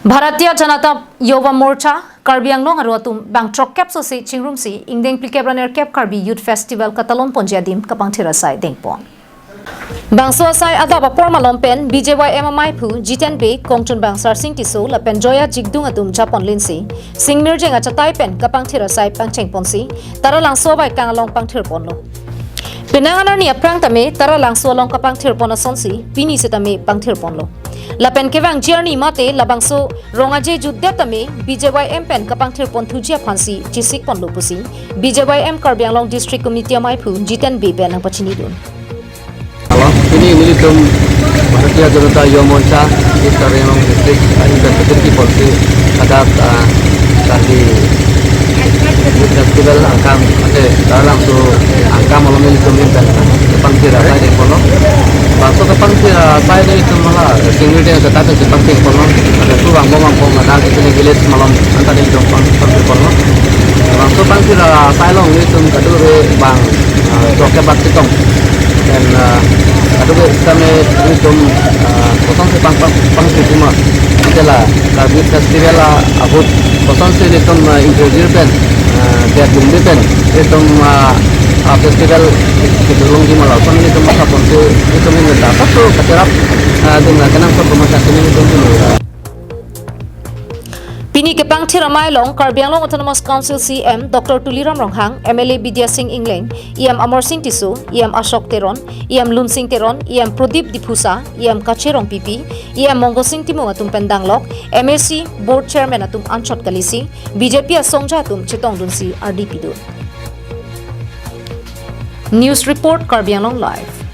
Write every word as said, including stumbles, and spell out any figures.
Bharatiya Janata Yuva Morcha, Karbi Anglong aru atum bang throkkep sosi chingrumsi ingdeng phlikep ra nerkep Karbi Youth Festival katalon ponji adim kapangthir asai dengpon. Bangso asai adap apor malom pen B J Y M amaiphu Jiten Bey, kongchunbang Sarsing Tisso lapen Joya Jigdung atum japon linsi, singmirjeng achatai pen kapangthir asai pangcheng ponsi, Taralangso abaikang along pangthir ponlo. Penang anarni aphrang tame Taralangso along kapangthir pon asonsi pini setame pangthir ponlo. Lapen kevangji arni mate labangso rong aje jutdet tame B J Y M pen kapangthir pon thuji aphansi chisik ponlo pusi B J Y M Karbi Anglong District Committee amaiphu Jiten Bey pen nangpachinidun. Halo, pini nelitum Bharatiya Janata Yuva Morcha, East Karbi Anglong District, ah, representative ponsi hadak, ah, Karbi Youth Festival angkang, mate Taralangso angkang malom nelitum pen kapangthir asai dengponlo. Bangso kapangthir asai nelitum hala singmirjeng achatai pen kapangthir ponlo. Mate pu bang bom bang bom hadak isi village malom anta nelitum pang, pangthir ponlo. Bangso pangthir asai along nelitum kadokave bang, ah, throkkep bak chetong. Then, ah, kadokave setame nelitum, ah, kosonsi pang, pang, pangthir pima. Ante la Karbi Festival, ah, ahut kosonsi nelitum, ah, introduce pen, ah, kedungde pen nelitum, ah, ah, festival kedolongji ma lason nelitum mathapon si nelitum ingketa satu kacherap, ah, dun la kenangsot puma sasi nelitum dun. Pini kepangthir amei along Karbi Anglong Autonomous Council C E M Doctor Tuliram Ronghang, M L A Bidya Sing Engleng, E M Amarsing Tisso, E M Ashok Teron, E M Lunsing Teron, E M Pradip Diphusa, E M Kache Rongpipi, E M Mongosing Timung atum pen danglok, M A C, Board Chairman atum anchot kalisi, B J P asongja atum chetongdunsi ardi pidun. News Report, Karbi Anglong Live.